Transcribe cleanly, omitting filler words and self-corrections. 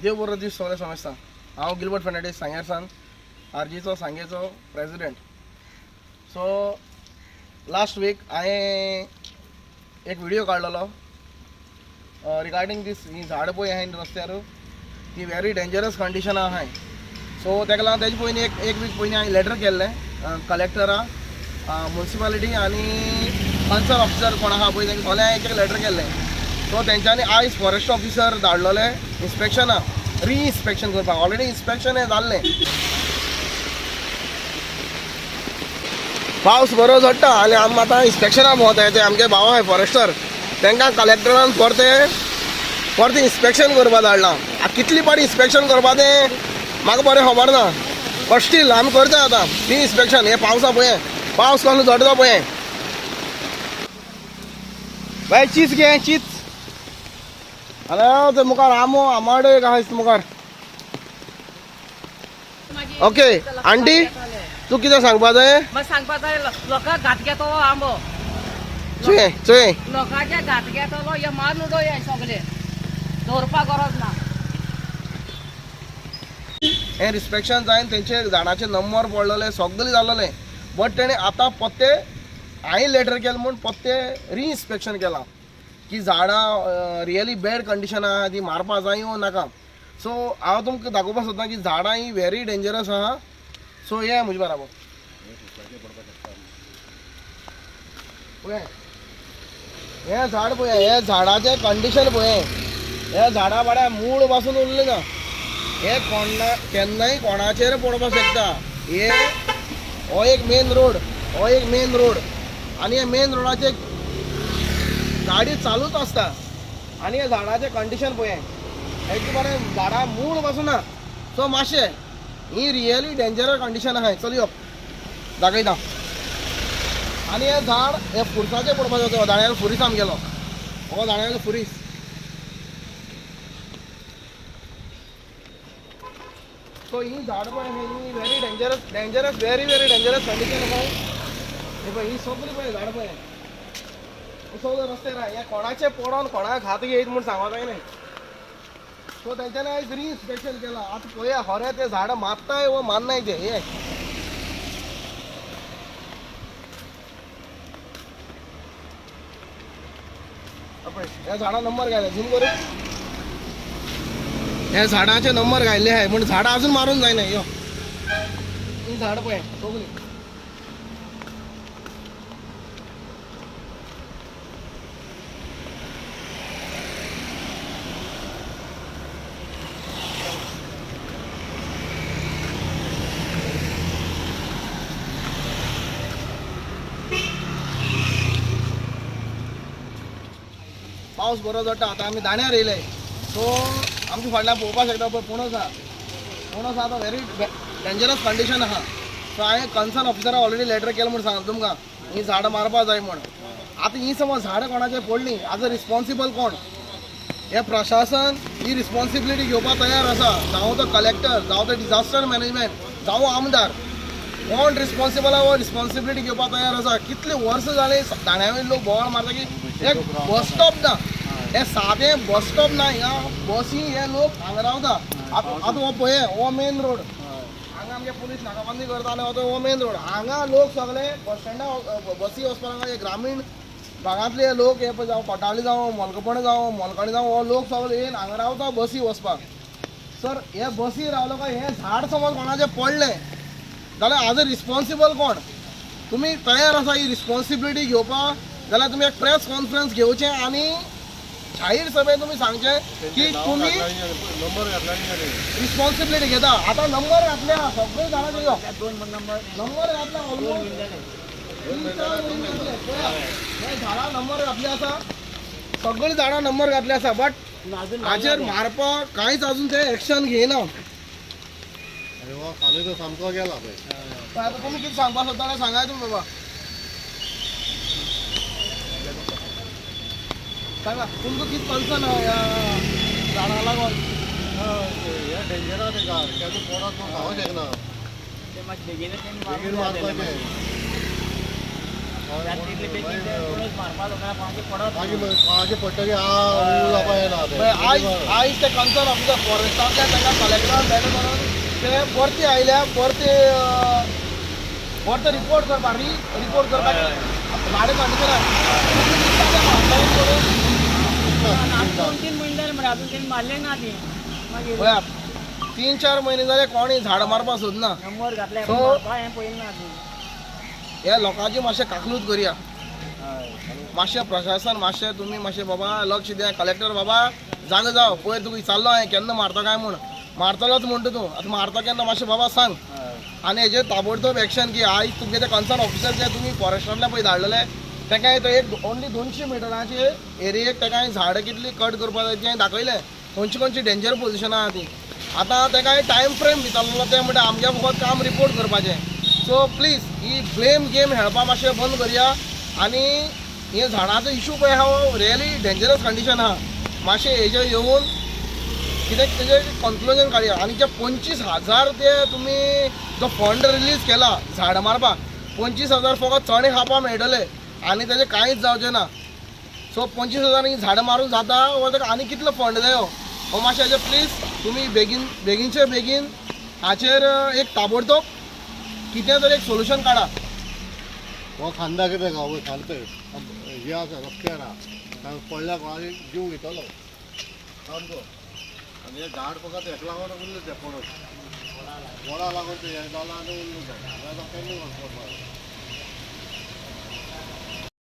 देव बरो दीस सगळें समजता. हांव गिलबर्ट फर्नांडीस सांग्यार सान आरजीचो सांगेचो प्रेसिडेंट. सो लास्ट वीक हांवें एक व्हिडियो काडलेलो रिगार्डींग दीस ही झाडां पळय आहाय न्ही रस्त्यार ती व्हेरी डेंजरस कंडिशन आहाय. सो ताका लागून तेजे पयलीं एक वीक पयलीं हांवें लेटर केल्लें कलेक्टरा, मुन्सिपालिटी आनी कन्सर्न ऑफिसर कोण आहा पळय तेंका सगळ्यांक एक एक लेटर केल्लें. सो तेंच्यांनी आयज फॉरेस्ट ऑफिसर धाडलेले इन्स्पेक्शना, री इन्स्पेक्शन करपाक. ऑलरेडी इन्स्पेक्शन हें जाल्लें. पावस बरो झडटा आनी आमी आतां इन्स्पेक्शना भोंवताय. ते आमगे भाव आहाय फॉरेस्टर, तांकां कलेक्टरान परते परते इन्स्पेक्शन करपाक धाडलां. आतां कितली पाटी इन्स्पेक्शन करपा तें म्हाका बरें खबर ना, बट स्टील आमी करता आतां ती इन्स्पेक्शन. हें पावसा पळय, पावस कसलो झडटा पळय. बाय चीज घे चीज. आनी ते मुखार आंबो आंबाडो एक आहा दिसता मुखार. ओके आंटी, तूं कितें सांगपा जाय? मग सांगपा जाय लोकांक घात घेतलो आंबो, चोय चोय लोकांचे घात घेतलो हे मारून उडय हे सगळे, दवरपाक गरज ना. हें रिस्पेक्शन जायन तेंचे झाडाचे नंबर पडलेले सगळें जाल्लेलें, बट तेणें आतां पत्ते हांवें लेटर केलें म्हूण पत्ते रिइन्स्पेक्शन केलां की झाडां रियली बॅड कंडिशन आहा, ती मारपा जाय वो नाका. सो हांव तुमकां दाखोवपाक सोदता की झाडां ही व्हेरी डेंजरस आहा. सो ये म्हजे बराबर पळय, हें झाड पळय, हे झाडाचें कंडिशन पळय. हे झाडां बाड्या मूळ पासून उरलें ना. हे कोणा केन्नाय कोणाचेर पडपाक शकता. हे हो एक मेन रोड, हो एक मेन रोड आनी हे मेन रोडाचेर गाडी चालूच आसता. आनी हे झाडाचें कंडिशन पळय, एक बरें झाडां मूळ पासून ना. सो मातशें ही रियली डेंजरस कंडिशन आहा. चल यो दाखयता. आनी हें झाड हे फुरसाचें पडपाक जाता. दाण्यालो फुरीस आमगेलो, हो दाण्यालो फुरीस. सो ही झाड पळय ही very dangerous dangerous very very dangerous condition आहा. हे पळय ही सगळीं पळय झाड पळय, सगळें रस्त्यार आहा. हें कोणाचें पडोन कोणाक घात घेयत म्हूण सांगपाक जायना. सो तेंच्यांनी आयज रिइन्स्पेक्शन केलां. आतां पळया खरें तें झाडां मारताय वो मारनाय तें. हे पळय ह्या झाडां नंबर घायले, झूम करूं. ह्या झाडाचे नंबर घायल्ले आहाय पूण झाडां अजून मारून जायना. यो ही झाडां पळय सगळीं. पावस बरो झडटा. आतां आमी दाण्यार येयले. सो आमच्या फाटल्यान पळोवपाक शकता पळय पणस आहा, पणस आतां व्हेरी डेंजरस कंडिशन आहा. सो हांवें कन्सर्न ऑफिसराक ऑलरेडी लेटर केलें म्हूण सांगलां तुमकां ही झाडां मारपा जाय म्हूण. आतां ही समज झाडां कोणाचेर पडलीं, आतां रिस्पोन्सिबल कोण? हें प्रशासन ही रिस्पोन्सिबिलिटी घेवपाक तयार आसा, जावं तो कलेक्टर, जावं तो डिजास्टर मॅनेजमेंट, जावं आमदार, कोण रिस्पोन्सिबल आहा हो रिस्पोन्सिबिलिटी घेवपाक तयार आसा. कितलीं वर्सां जालीं दाण्यावयले लोक बोवाळ मारता की एक बस स्टॉप ना, हें सादें बस स्टॉप ना. हिंगा बसी हे लोक हांगा रावता. आतां आतां हो पळय हो मेन रोड, हांगा आमगे पुलीस नाकाबंदी करता आनी हो मेन रोड. हांगा लोक सगळे बस स्टँडा बसी वचपाक हांगा हे ग्रामीण भागांतले लोक हे पळय, जावं कोटावली जावं मोलकपण जावं मोलकणी जावं, हो लोक सगळे येवन हांगा रावता बसी वचपाक. सर हे बसी रावलो काय हें झाड समज कोणाचें पडलें जाल्यार आज रिस्पोन्सिबल कोण? तुमी तयार आसा ही रिस्पोन्सिबिलिटी घेवपाक जाल्यार तुमी एक प्रेस कॉन्फरन्स घेवचें आनी जाहीर सभेन तुमी सांगचें की तुमी रिस्पोन्सिबिलिटी घेता. आतां नंबर घातल्या सगळीं झाडां, नंबर घातल्या ऑलमोस्ट 3-4 म्हयने जातले. पळया हे झाडां नंबर घातले आसा, सगळीं झाडां नंबर घातले आसा, बट हाचेर मारपाक कांयच अजून ते एक्शन घेयना. सामको गेला पळय. आतां तुमी कितें सांगपाक सोदता तें सांगाय तुमी बाबा. सांगा तुमकां कितें कन्सर्न आहा ह्या झाडां लागून? हे डेंजरास झाड, केन्ना पडत म्हूण सांगूंक शकना. बेगीन मारपाचें. मागीर कोणाचे पडटकीर जावपा येना. आयज आयज ते कन्सर्न ऑफिसर फॉरेस्टांतल्यान तांकां कलेक्टरान लेटर करून ते परते आयल्या, परते परते रिपोर्ट करपाक, री रिपोर्ट करपाक झाडां कंडिशन. 2-3 म्हयने जाले मरे, अजून तेणी मारले ना ती. मागीर पळयात, 3-4 म्हयने जाले कोणी झाडां मारपाक सोदना. नंबर घातले So- मारपा हें पळयलें ना अजून. ह्या लोकांची मातशें काकलूत करया, मातशें प्रशासन, मातशें तुमी मातशें बाबा लक्ष दिया. कलेक्टर बाबा जागो जाव, पयर तुका विचारलो हांवें केन्ना मारता काय म्हूण, मारतलोच म्हणटा तूं, आतां मारता केन्ना मातशें बाबा सांग. आनी हेजेर ताबडतोब एक्शन की आयज तुमगे ते कन्सर्न ऑफिसर जे तुमी फॉरेस्टांतल्यान पळय धाडलेले, तेका थंय एक ओन्ली 200 मिटराचे एरियेक तेका झाडां कितली कट करपाक जाय ती हांवें दाखयलें, खंयची खंयची डेंजर पोजिशनां आहा ती. आतां तेका टायम फ्रेम विचारलेलो, ते म्हणटा आमगे फकत काम रिपोर्ट करपाचें. So please he blame game खेळपा मातशें बंद करया. आनी हे झाडाचो इशू पळय आहा हो रियली डेंजरस कंडिशन आहा. मातशें हेजेर येवन कितें तेजें कन्क्लुजन काडया. आनी जे 25,000 ते तुमी जो फंड रिलीज केला झाडां मारपाक, 25,000 फकत चणे खावपाक मेळटले आनी तेजें कांयच जावचें ना. सो 25,000 ही झाडां मारून जाता वा ताका आनी कितलो फंड जायो हो मातशें हेजेर प्लीज तुमी बेगीन बेगीनचे बेगीन हाचेर एक ताबडतोब कितें तरी एक सोल्युशन काडा. हो खांदा कितें गा वयर खांद पळय हे आसा रस्त्यार आहा, पडल्या कोणाक जीव वयतलो सामको. आनी हें झाड फकत हेका लागून उरलें तें पणस, वडा लागून तें हें जालां आनी उरलें तें. जाल्यार केन्ना वचपाक.